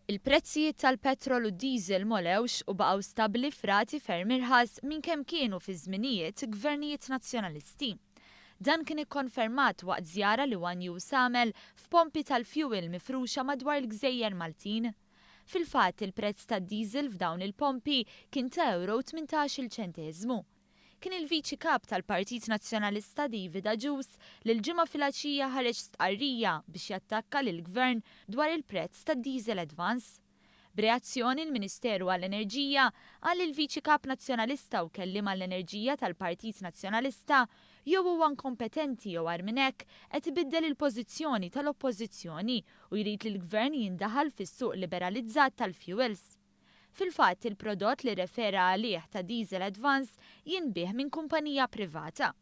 Il-prezzijiet tal-petrol u d-diesel m'għolewx u baqgħu stabbli f'rati ferm irħas minn kemm kienu fi żminijiet gvernijiet Nazzjonalisti. Dan kien ikkonfermat waqt żjara li one News għamel f'pompi tal-fuel mifruxa madwar il-gżejjer Maltin. Fil-fatt, il-prezz tad-diesel f'dawn il-pompi kien ta' ewro u 18-il ċenteżmu. Kien il-Viċi Kap tal-Partit Nazzjonalista David Agius li l-Ġimgħa filgħaxija ħareġ stqarrija biex jattakka lill-Gvern dwar il-prezz tad-diesel advance. B'reazzjoni l-Ministeru għall-Enerġija qal li l-Viċi Kap Nazzjonalista u kelliem għall-Enerġija tal-Partit Nazzjonalista jew huwa inkompetenti jew agħar minn hekk qed ibiddel il-pożizzjoni tal-Oppożizzjoni u jrid li l-Gvern jindaħal fis-suq liberalizzat tal-fuels. Fil-fatt, il-prodott li rrefera għalih ta' Diesel Advance jinbiegħ minn kumpanija privata.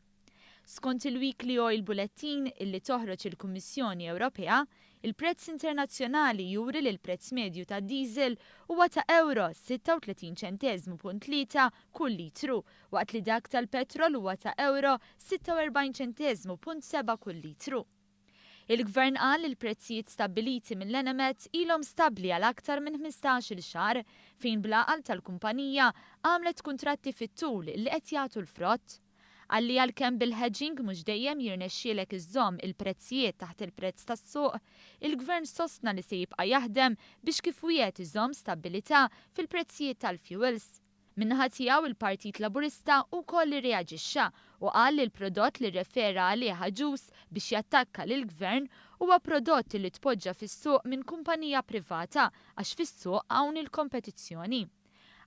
Skont il-Weekly Oil Bulletin illi toħroġ il-Kummissjoni Ewropea, il-prezz internazzjonali juri li l-prezz medju tad-diesel huwa ta' ewro 36 ċenteżmu punt tlieta kull litru waqt li dak tal-petrol huwa ta' ewro 46 ċenteżmu punt seba' kull litru. Il-Gvern qal li l-prezzijiet stabbiliti mill-Enemed ilhom stabbli għal aktar minn 15-il xahar, fejn bl-għaqal tal-kumpanija għamlet kuntratti fit-tul li qed jagħtu l-frott. Qal li għalkemm bil-hedging mhux dejjem jirnexxielek iżżomm il-prezzijiet taħt il-prezz tas-suq, il-Gvern sostna li se jibqa' jaħdem biex kif wiegħed iżomm stabbilità fil-prezzijiet tal-fuels. Min-naħa tiegħu il-Partit Laburista wkoll irreaġixxa u qal li l-prodott li rrefera għalih Agius biex jattakka lill-Gvern huwa prodott li tpoġġa fis-suq minn kumpanija privata għax fis-suq hawn il-kompetizzjoni.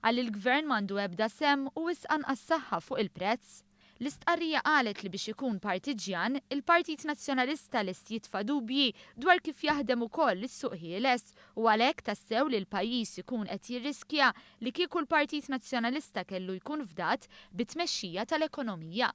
Qal li l-Gvern m'għandu ebda sehem u wisq anqas saħħa fuq il-prezz. L-istqarrija qalet li biex ikun partiġġjan, il-Partit Nazzjonalista lest jitfa' dubji dwar kif jaħdem ukoll is-suq ħieles u għalhekk tassew li l-pajjiż ikun qed jirriskja li kieku l-Partit Nazzjonalista kellu jkun fdat bit-tmexxija tal-ekonomija.